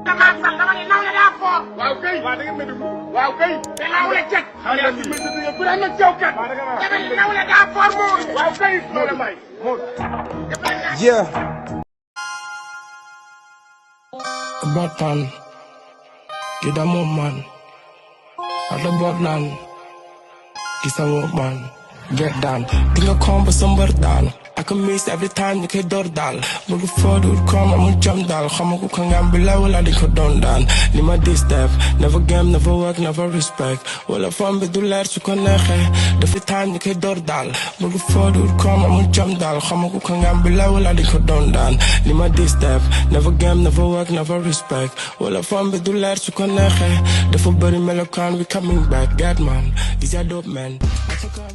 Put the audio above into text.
dama ne nawle daa fort. waaw kay waaw da ngeen may déglu waaw kay. te nawle cat. xam nga ni bu dee nag caw kat. dama ne nawle daa fort Mour. waaw kay nawle may Mour. Yeah. Batan, kita mau man, ada botlan, kita mau man, get down, tinggal kompas sumber dan. I can miss every time you can door dal. But before you come, I'm gonna jump dal. Come on, can gamble, well, I think don't dan. Lima this step, never game, never work, never respect. Well, I found with the letters you can every time you can door dal. But before you come, I'm gonna jump dal. Come on, can gamble, well, I think don't dan. Lima this step, never game, never work, never respect. Well, I found with the letters you can the full body melocan, we coming back. Get man, these are dope men. Let's go.